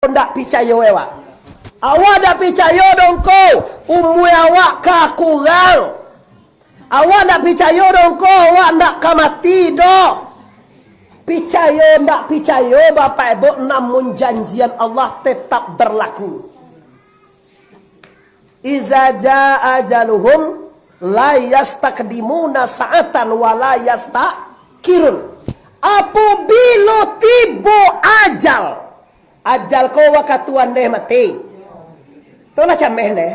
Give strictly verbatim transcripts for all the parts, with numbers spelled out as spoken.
ndak picayo awak. Awak ndak picayo doh ko, umua awak ka kurang. Awak ndak picayo doh ko, awak ndak ka mati doh. Picayo ndak picayo, Bapak Ibu, namun janjian Allah tetap berlaku. "Iza jaa ajaluhum, la yastaqdimuna sa'atan wa la yasta'khirun." Apobilo tibo ajal, ajal ko wakatu andeh mati. Tu lah cameh deh.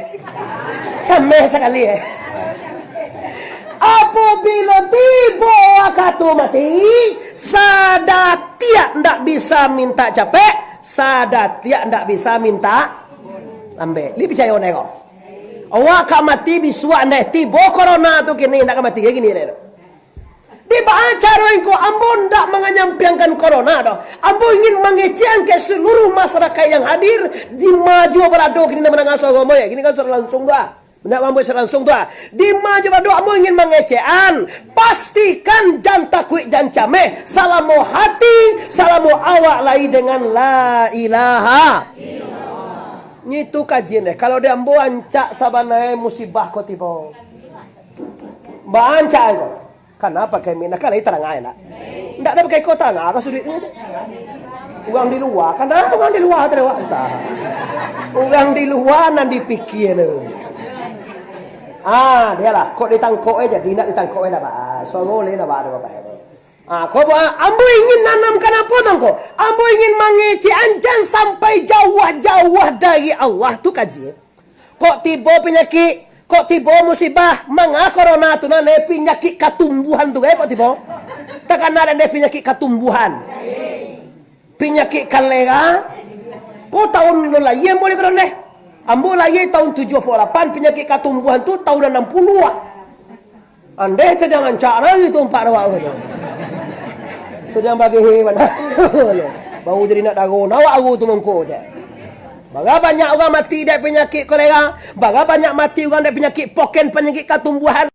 Cameh sakali, eh. Apobilo tibo wakatu mati, sadatiak ndak bisa minta capek, sadatiak ndak bisa minta lambek. Li picayo neh ko. Awak ka mati bisuak ndeh, tibo corona tu kini, ndak ka mati kini deh tu. Di baa caro ingko, ambo ndak manganyampiangkan corona doh. Ambo ingin mangecekkan ka seluruh masyarakat yang hadir, di ma juo barado kini nan mandanga suaro ambo, ya. Kini kan suaro langsung tu, ah. Banyak ambo suaro langsung tu, ah. Di ma juo barado ambo ingin mangecekkan, pastikan jan takuik, jan cameh, salamo hati, salamo awak lai dengan la ilaha. Ngitu kajian deh. Kalau di ambo rancak sabananyo musibah ko tibo. Barancak ko. Kana pakai mik, nah, kan lai tarang ai, nak? Ndak ado pakai ko tarang ka suduik ni. Urang di lua, kana urang di lua tadi awak entah. Urang di lua nan dipikia tu. Ah, dia lah, kok ditangkok eh, jadi nak ditangkok eh, ndak ba. Suaro lai ndak ba, ndak ba. Ah, ko ba, ambo ingin nanamkan apo mangko? Ambo ingin mangecekkan jan sampai jauah-jauah dari Allah tu kaji. Kok tibo panyakik, kok tibo musibah, manga corona tu nan, eh, panyakik katumbuhan tu, eh, kok tibo. Takana dek pinyakik katumbuhan. Panyakik kolera. Ko taun lo lahia ambo lai ko deh. Ambo lahia taun tujuah puluah lapan, panyakik katumbuhan tu taun anam puluah. Andeh sadang rancak lai tu ampek awak tu. Sadang bagehe bana. Baru jadi nak daro, nah, awak tu mangko je. Bara banyak urang mati dek panyakik kolera, bara banyak mati urang dek panyakik poken, panyakik katumbuhan.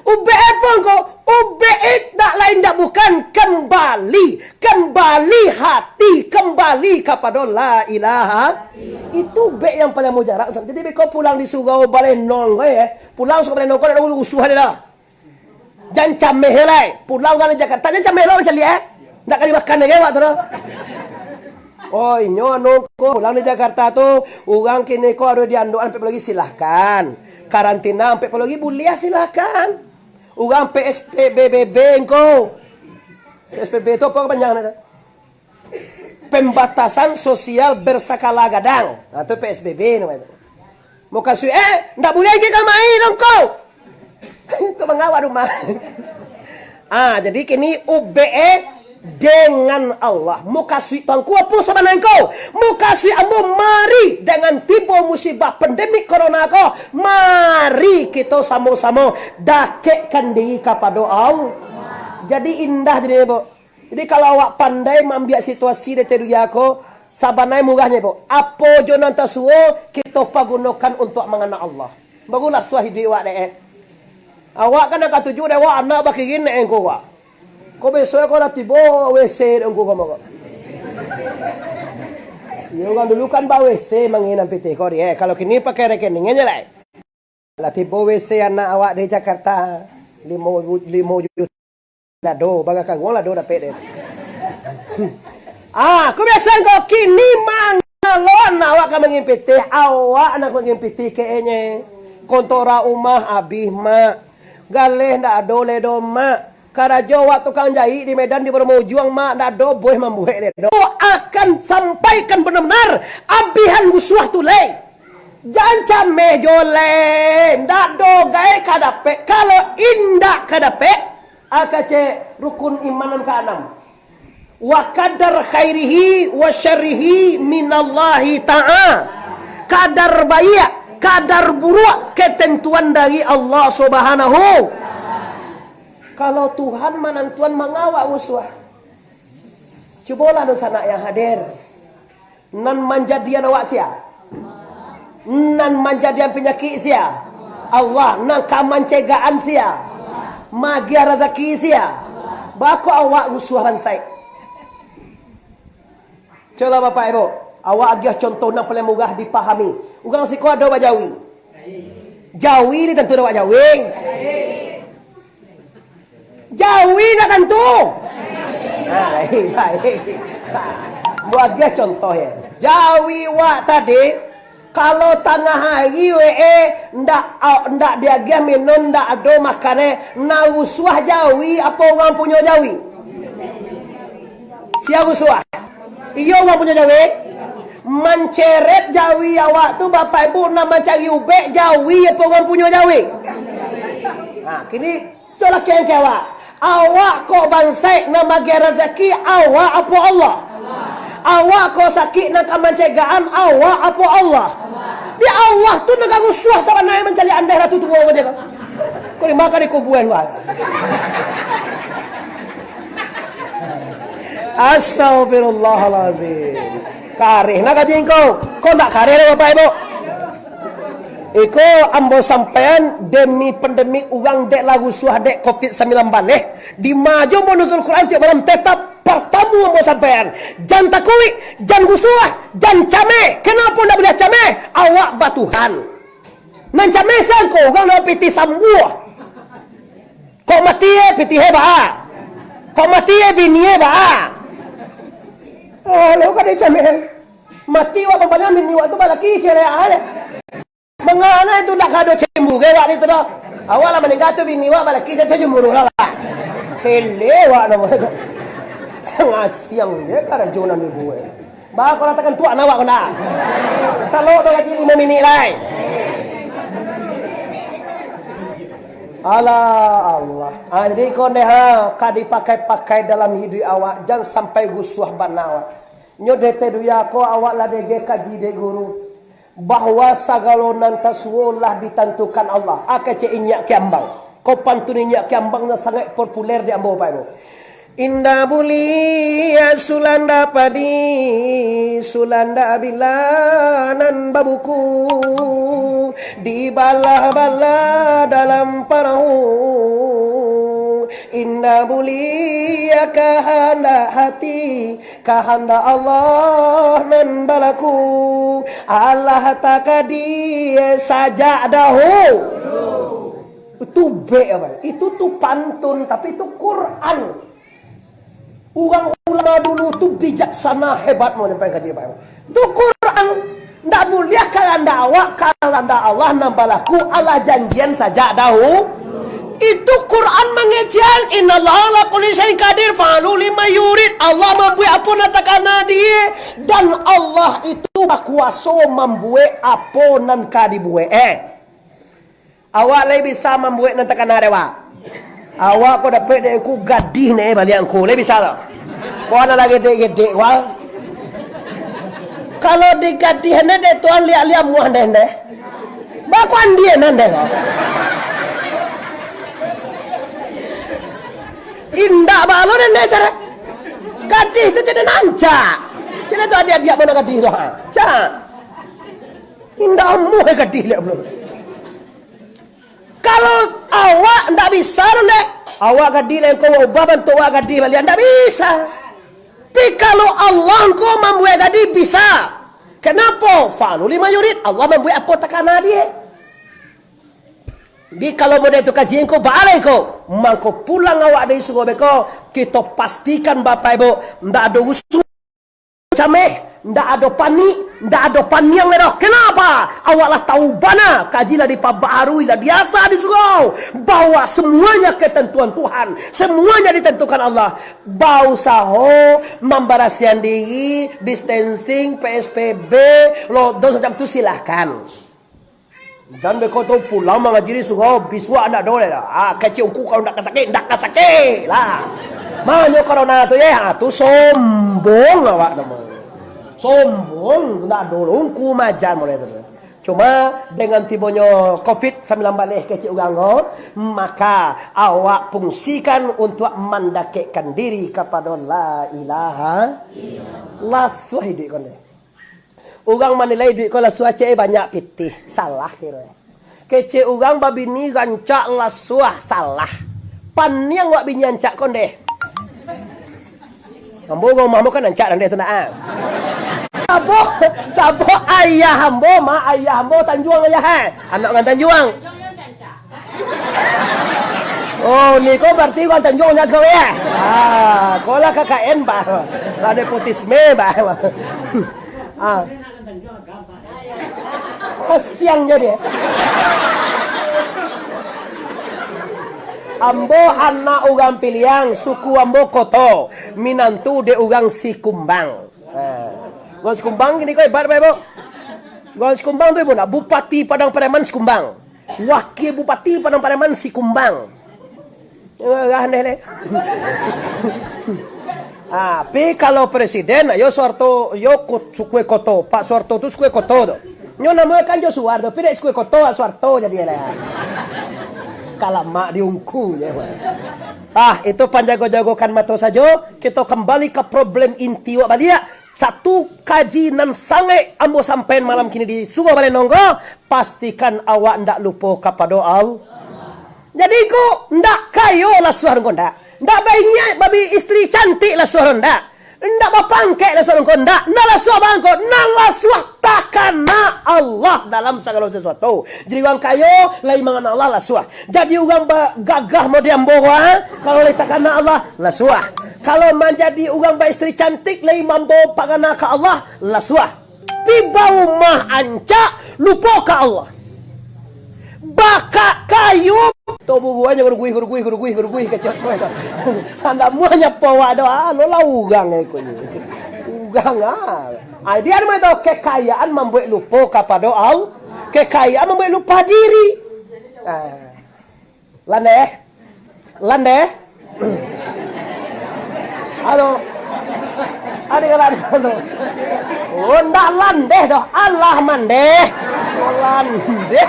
Ubek apo ko? Ubek indak lain indak bukan kembali, kembali hati, kembali kapado la ilaha. Itu ubek yang paling mujarab. Jadi beko pulang di surau balenong ko, eh. Pulang surau balenong ko, ndak usuah lah. Jan cameh lai. Pulang urang di Jakarta, jan cameh lai macam ni, eh. Ndak ka dimakan lai awak tu doh. Oh, inyo anu ko, pulang di Jakarta tu, urang kini ko ado di anduan ampek puluah lagi, silahkan. Karantina ampek puluah lagi, buliah, silahkan. Urang P S B B engko. P S B B tu apo kapanjangan tu? Pembatasan Sosial Berskala Gadang. Nah, tu P S B B namonyo tu. Mukasuik, eh, ndak buliah pai ka ma lai doh ko. Untuak mangawak rumah. Ah, jadi kini ubek, eh, dengan Allah. Mukasuik tu angku apo sabananyo ko? Mukasuik ambo mari dengan tibo musibah pandemik corona ko, mari kito samo-samo dakekkan diri kapado Allah. Jadi indah jadi, Bu. Jadi, kalau awak pandai maambiak situasi di dunia ko, sabananyo muahnyo, Bu. Apo jo nan tasuo, kito pagunokan untuak mangana Allah. Barulah suah iduik awak dek, eh. Awak kan nan katuju dek awak, anak bakirin dek engko, Wak. Ko besok ko lah tibo W C dek engko ko, ko. Iyo, urang dulu kan ba W C manginan pitih ko, dek, eh. Kalau kini pakai rekening aja lah. Lah tibo W C anak awak di Jakarta, limo, limo juta. Lado, bagakaruang lado dapek deh. Ah, ko biaso ko kini mangalo anak awak ka mangimpitih, awak nak mangimpitih keenye. Kontora umah abih, Mak. Galeh ndak ado lai doh, Mak. Karajo awak tukang jaik di Medan di Bromo Ujuang, Mak, ndak ado bueh mambuek lai doh. Akan sampaikan benar-benar abihan usuah tu lai. Jan cameh jo lai, ndak ado gai ka dapek. Kalau indak ka dapek, Aka cek rukun iman nan kaanam. Wa qadar khairihi wa syarrihi minallahi ta'ala. Kadar baiak, kadar buruak, ketentuan dari Allah Subhanahu. Kalau Tuhan manantuan, manga awak usuah. Cubolah dunsanak yang hadir. Nan manjadian awak sia? Nan manjadian panyakik sia? Allah. Nan ka mancegaan sia? Magiah razaki sia? Baa kok awak rusuah bansaik? Cubolah Bapak Ibu. Awak agiah contoh nan paling murah dipahami. Urang siko ado bajawi. Jawi ni tantu ado bajawi. Jawi nak tantu. Ha, baik, baik. Buat agiah contoh ya. Jawi wak tadi, kalau tangah hari we, eh, ndak, au-, ndak diagiah minum, ndak ado makan, eh, nak rusuah jawi, apo urang punyo jawi? Sia rusuah? Iyo, urang punyo jawi. Manceret jawi awak tu, Bapak Ibu, nak mancari ubek, jawi apo urang punyo jawi? Ha, kini, colah kengke awak. Awak kok bansaik nan magiah razaki, awak apo Allah? Awak kok sakik nan ka mancegaan, awak apo Allah? Di Allah tu nan ka rusuah sabananyo mancaliak andeh ratu tuo ko je ko. Kok dimakan di kuburan, wah. Astagfirullahalazim. Kareh nah kaji engkau. Kok ndak kareh doh, Bapak Ibu? Iko ambo sampaian demi pandemik urang dek lah rusuah dek covid sambilan baleh. Di majo ambo nuzul Quran tiok malam tetap partamu ambo sampaian. Jan takuik, jan rusuah, jan cameh. Kenapo ndak buliah cameh? Awak batuhan. Nan cameh sangko urang dalam pitih sambuah. Kok mati eh, pitih eh baa. Kok mati eh, bini eh baa. Oh, lo ka dicameh. Mati wak babanyak, bini wak tu balaki, cerai ah. Mangana itu ndak kado cemburu ge wak itu doh. Awak lah maningga tu, bini wak balaki, saya cemburu lah wak. Tele wak namo itu. Sangasiang je karajo nan dibuek. Ba, kau ratakan tuak nawak kau nak. Talok bagaji limo minik lai. Alah, Allah. Ah, jadi kau neh, ha, ka dipakai-pakai dalam hiduik awak. Jan sampai rusuah bana awak. Nyo dete duya ko awak lah dege kaji dek guru. Bahwa sagalo nan tasuo lah ditantukan Allah. Ah, kecek inyak kiambang. Ko pantun inyak kiambang nan sangaik populer di ambo, Bapak Ibu. Indak buliah sulanda padi, sulanda bila nan babuku, dibalah-balah dalam parahu. Indak buliah kahandak hati, kahandak Allah nan balaku. Allah takadie sajak dahulu. Itu bek apa? Itu tu pantun, tapi itu Quran. Urang ulama dulu tu bijaksana, hebat mau nyampai kaji, Pak. Tu Quran, ndak buliah kahandak awak, kahandak Allah nan balaku, Allah janjian sajak dahu. Itu Quran mangecekan, "Innallaha ala kulli syai'in qadir, fa'alu lima yurid." Allah mambuek apo nan takana die, dan Allah itu bakuaso mambuek apo nan ka dibuek. Eh. Awak lai bisa mambuek nan takana dek awak? Awak ko dapek dek angku gadih ne baliak angku, lai bisa tu? Ko anak lah gedek-gedek ko. Kalau digadih ne dek tuan liak-liak muah ndeh-ndeh. Baku andian ndeh ko. Indak balo ndeh cara. Gadih tu jadi nancak. Jadi tu adiak-adiak mana gadih tu, ha. Cak. Indak amuah gadih liak pulo. Kalau awak ndak bisa tu, ndeh, awak gadih lai ko, ubah bantuak awak gadih baliak, ndak bisa. Tapi kalau Allah ko mambuek gadih, bisa. Kenapo? Fa'alu lima yurid. Allah mambuek apo takana die. Di kalau model tu kaji ko, baalai ko. Mangko pulang awak dari surau beko, kito pastikan, Bapak Ibu, ndak ado urusan. Cameh, ndak ado panik, ndak ado paniang lai doh. Kenapa? Awak lah tahu bana, kaji lah dipabaharui, lah biasa di surau, bahwa semuanya ketentuan Tuhan, semuanya ditentukan Allah. Bausaho mambarasihan diri, distancing, P S B B, lockdown macam tu, silahkan. Jan beko tu pulang mangaji di surau, bisuak ndak ado lai dah. Ah, kecek ungku kalau ndak ka sakik, ndak ka sakik lah. Manyo corona tu ye, ah, tu sombong awak namo. Sombong, ndak ado lo ungku majan model tu. Cuma dengan tibonyo covid sambilan baleh kecek urang ko, maka awak fungsikan untuk mandakekkan diri kapado la ilaha illallah. Lasuah iduik ko ndeh. Urang manilai duit ko lah suah, cek, eh, banyak pitih. Salah kiro. Kecek urang babini rancak lah suah. Salah. Paniang wak bini ancak ko ndeh. Ambo urang rumah ambo kan ancak ndeh tu nak, ah. Sabo, sabo ayah ambo, mak ayah ambo Tanjuang ayah, eh. Anak urang Tanjuang. Oh, ni ko bararti urang Tanjuang ndak sakolah, eh. Ah, ko lah K K N, bah. Lah nepotisme, bah. Ah. Kasiang jadi. Ambo anak urang Piliang, suku ambo Koto, minantu dek urang Sikumbang. Ha. Urang Sikumbang kini ko hebat, Bapak Ibu. Urang Sikumbang tu, Ibu, nak Bupati Padang Pariaman Sikumbang. Wakil Bupati Padang Pariaman Sikumbang. Ngarah deh, leh. Ah, pi kalau presiden, yo Soeharto, yo ko-, sukue Koto. Pak Soeharto tu sukue Koto tu. Nyo namo kan jo Suar tu, pi dek sukue Koto, Soeharto jadi lah. Kalamak di ungku je. Ah, itu panjago-jagokan mato sajo. Kita kembali ke problem inti wak baliak. Satu kaji nan sangaik ambo sampaian malam kini di Surau Balai Nonggo, pastikan awak ndak lupo kapado Allah. Jadi ko, ndak kayo lasuah ko ndak. Ndak bainyak babi istri cantik lasuah ndak. Ndak bapangkek lasuah ko ndak. Ndak lasuah bangko, ndak lasuah takana Allah dalam sagalo sasuatu. Jadi urang kayo, lai mangana Allah lasuah. Jadi urang bagagah model ambo, ha? Kalau lai takana Allah, lasuah. Kalau manjadi urang baistri cantik, lai mambawa pangana ka Allah, lasuah. Pi baumah ancak, lupo ka Allah. Bakak kayu. Tu buruanyo guruguih, guruguih, guruguih, guruguih, kecek tu, eh. Andak muahnyo po awak doh, ah, lo lah urang, eh, ko ni. Urang, ah. Ah, dia nama tu, kekayaan mambuek lupo kapado Allah. Kekayaan mambuek lupa diri. Ah. Landeh? Landeh? Halo? Adik kalau adik tu. Oh, ndak landeh doh. Allah mandeh. Oh, landeh.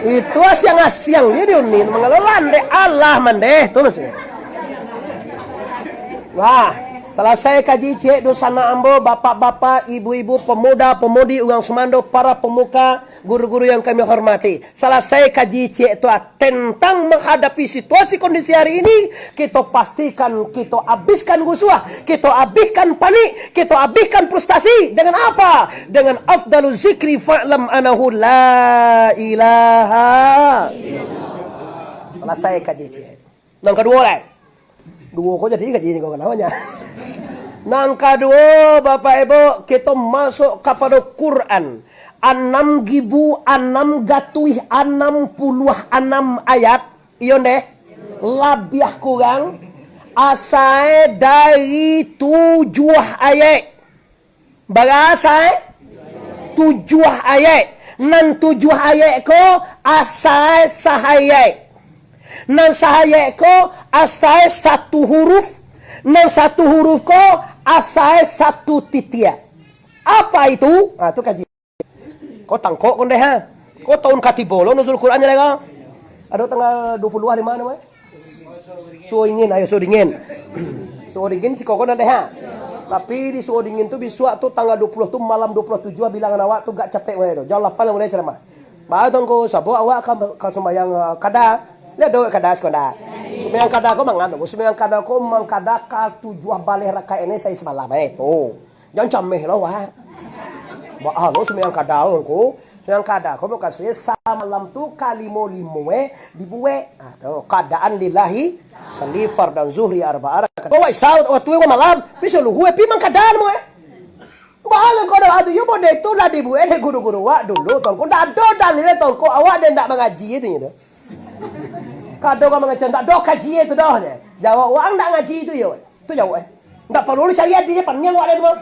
Itu asiang-asiang je di uni. Mangalo landeh. Allah mandeh. Tu maksudnya. Nah, salasai kaji ciek dunsanak ambo, bapak-bapak, ibu-ibu, pemuda, pemudi, urang sumando, para pemuka, guru-guru yang kami hormati. Salasai kaji ciek tu, ah, tentang menghadapi situasi kondisi hari ini, kita pastikan, kita habiskan rusuah, kita habiskan panik, kita habiskan frustasi. Dengan apa? Dengan afdalu zikri fa'lam anahu la ilaha. Salasai kaji ciek. Nan kaduo lai. Duo ko jadi kaji ko kanawanya. Nan kaduo, Bapak Ibu, kita masuk kapado Quran. Anam gibu, anam gatuih, anam puluah anam ayat. Iyo ndeh. Labiah kurang, asai dari tujuah ayat. Bara asai? Tujuah ayat. Nan tujuah ayat ko asai sahayat. Nan sahayat ko asai satu huruf. Nan satu huruf ko asai satu titiak. Apa itu? Ah, tu kaji. Ko tangkok ko ndeh, ha? Ko tahun katibo lo Nuzul Quran je lai ko. Ado tanggal dua puluah lima nama, eh? Suo dingin, ayo suo dingin. Suo dingin siko ko nan deh, ha. Tapi di suo dingin tu bisuak tu tanggal dua puluh tu malam dua puluh tujuah bilangan awak tu gak capek mulai tu. Jam lapan lah mulai ceramah. Ba tu ngko, sabab awak ka, ka sumbayang, eh, kada. Lihat dek kada siko ndak. Sumbayang kada ko mangan tu. Sumbayang kada ko mangkada ka tujuah baleh rakaat ini sahari samalam, eh, tu. Jan cameh lah, wak. Baa lo sumbayang kada ko. Sumbayang kada ko mukasuiknyo samalam tu kalimo-limo, eh, dibuek. Ah, tu, kadaan lillahi sandi fardan zuhri arba'a rakaat. Ko wak isya waktu ko malam, pi subuh, eh, pi mangkada mo, eh. Baa lo ko doa tu, yo, model tu lah dibuek dek guru-guru wak dulu, tongko. Ndak ado dalil, tongko, awak dek ndak mangaji tu, nyo tu. Kado ka mangaji, ndak ado kaji tu doh, je. Jawab, wak ndak ngaji tu, yo. Tu jawab, eh. Ndak paralu dicari adi je, paniang wak deh tu mah.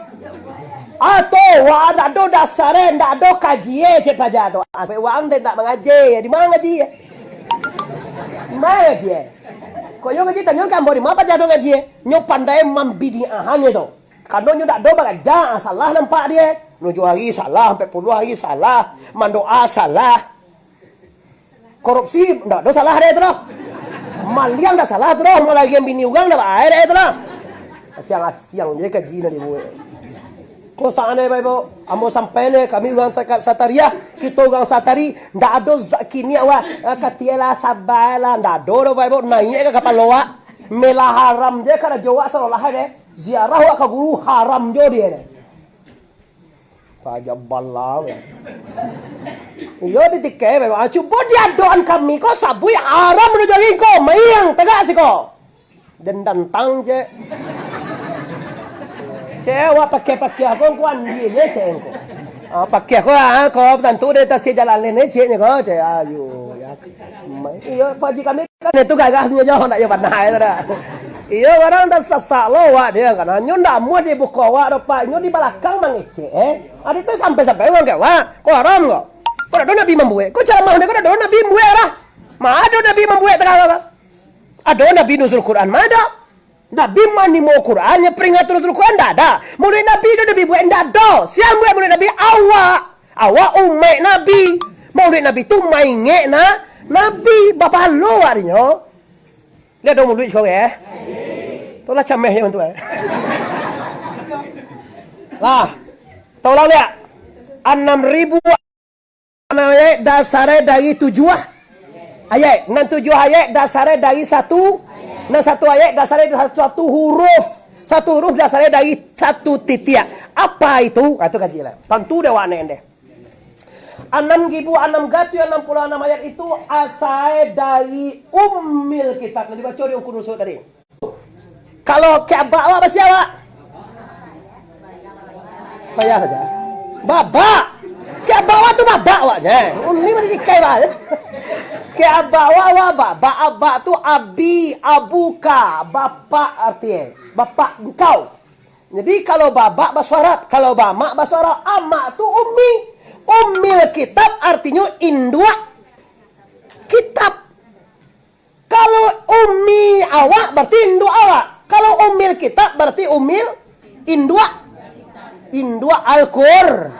Atau wak ndak ado dasar, eh, ndak ado kaji, eh, cek paja tu. Ah, sampai wak deh ndak mangaji, eh, di ma ngaji, eh? Di ma ngaji, eh? Kok yo ngaji, tanyo ka ambo di ma paja tu ngaji, eh? Nyo pandai mambidiahan nyo tu. Kano nyo ndak ado baraja, ah, salah nampak dek e. Nujuah hari salah, ampek puluah hari salah, mandoa salah. Korupsi, ndak ado salah dek e tu doh. Maliang ndak salah tu doh, malarian bini urang ndak baa dek e tu doh. Asiang-asiang je kaji nan dibuek. Ko saanai bae, Bo, ambo sampai ne, kami urang Saka-, Satariah, kito urang Satari, ndak ado zat kini awak, ah, katialah, sabalah, ndak ado doh bae, Bo, naiak ka kapalo awak. Mela haram je karajo awak saolah deh. Ziarah awak ka guru haram jo dek e deh. Aja bala. Iyo, titikai memang. Ah, cubo di adoan kami ko sabuik haram rajaki ko. Maiang tagak siko. Den tantang, cek. Cek, awak pakiah-pakiah ko, ko andi ne, cek, ko. Ah, pakiah ko, ah, ko tantu den tasih jalan ne, cek, ne ko, cek. Ayo, ya. Iyo, Pak Haji kami kan itu gagah nyo jo, ndak yo panah itu dah. Iyo, urang dah sasak lo awak dia kan. Nyo ndak amuah dibuko awak doh, Pak. Nyo di balakang mangecek, eh. Ado tu sampai-sampai urang ka awak. Ko haram ko. Ko dak ado Nabi mambuek. Ko caramah ko dak ado Nabi mambuek lah. Ma ado Nabi mambuek tagak lah. Ado Nabi nuzul Quran, ma ado. Nabi manimo Quran, yang peringatan Rasul Quran ndak ada. Maulid Nabi tu Nabi buek ndak ada. Sia buek Maulid Nabi? Awak. Awak umaik Nabi. Maulid Nabi tu maingek na, Nabi. Babalo arinyo. Lihat dong maulid sekarang, eh. Itulah cameh je bantuak, eh. Lah. Tahu lah lihat. Anam ribu Nan ayaik dasarnyo dari tujuah ayaik. Nan tujuah ayaik dasarnyo dari satu. Nan satu ayaik dasarnyo dari satu, satu huruf. Satu huruf dasarnyo dari satu titiak. Apa itu? Ah, tu kaji lah. Tantu dek awak nan deh. Anam ribu anam ratuih anam puluah anam ayat itu asalnyo dari Ummil Kitab. Nan dibaco di Ungku Nusuk tadi. Kalau kek abak awak, basi awak? Payah sajo. Babak. Kek abak awak tu babak awaknyo. Uni mati ikai bah. Kek abak awak, awak babak. Abak tu abi, abuka, bapak arti. Bapak engkau. Jadi, kalau babak baso Arab, kalau bamak baso Arab, amak tu ummi. Ummil kitab artinyo induak kitab. Kalau ummi awak, berarti induak awak. Kalau ummil kitab, berarti ummil induak. Induak Al-Qur.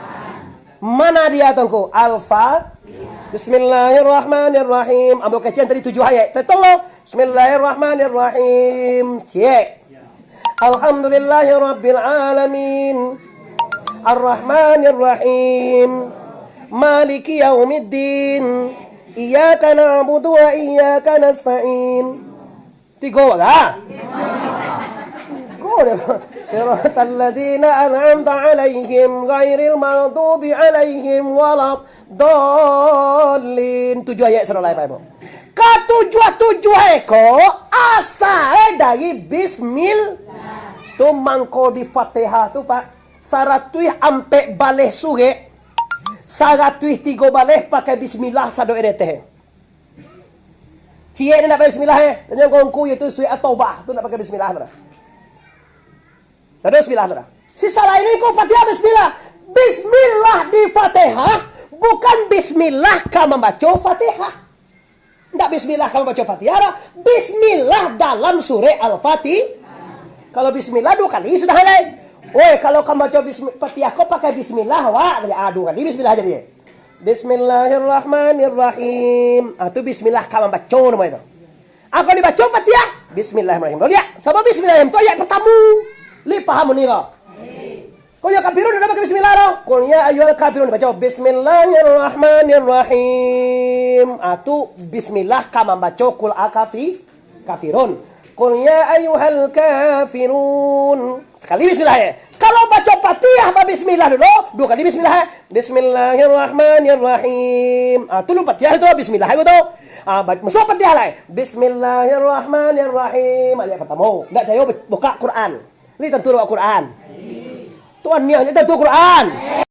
Mana dia, Tuanku? Al-Fa-, Bismillahirrahmanirrahim. Ambo kecek tadi tujuh ayat. Tetong lo. Bismillahirrahmanirrahim. Cek. Alhamdulillahirabbil alamin. Arrahmanirrahim. Maliki yaumiddin. Iyyaka na'budu wa iyyaka nasta'in. Tigo lah. Tigo dah. Siratal ladzina an'amta 'alaihim ghairil maghdubi 'alaihim walad dhalin. Tujuh ayat surah Al-Fatihah, Bu. Katujuah-tujuah eko asal dari bismil. Tu mangko di Fatihah tu, Pak, saratuih ampek baleh surek, saratuih tigo baleh pakai bismillah sado edeteh. Ciek ni nak pakai bismillah, eh. Tanyo ngongku, yaitu surek At-Taubah tu nak pakai bismillah tu dah. Taruih bismillah tu dah. Sisa lain ni ko Fatihah bismillah. Bismillah di Fatihah, bukan bismillah ka mambaco Fatihah. Ndak bismillah ka mambaco Fatihah dah. Bismillah dalam surek Al-Fatihah. Kalau bismillah duo kali sudah lai. Oi, kalau ka mambaco bismi-, Fatihah ko pakai bismillah, wak, ah, duo kali bismillah jadi. Bismillahirrahmanirrahim. Ah, tu bismillah ka mambaco namo itu. Apo dibaco Fatihah? Bismillahirrahmanirrahim. Liek, sabab bismillahirrahmanirrahim tu ayat partamo. Lai paham ni ko? Qul ya kafirun, ndak pakai bismillah doh. Qul ya ayyuhal kafirun dibaco bismillahirrahmanirrahim. Ah, tu bismillah ka mambaco qul akafi-, kafirun. Qul ya ayyuhal kafirun. Sakali bismillah, eh. Kalau baco Fatihah babismillah dulu, duo kali bismillah, eh. Bismillahirrahmanirrahim. Ah, tu lu Fatihah tu bismillah tu. Ah, ba-, masuak Fatihah lai. Bismillahirrahmanirrahim. Ayat partamo. Ndak cayo bu-, bukak Quran. Lai tantu bukak Quran. Tu aniah, lai tantu Quran.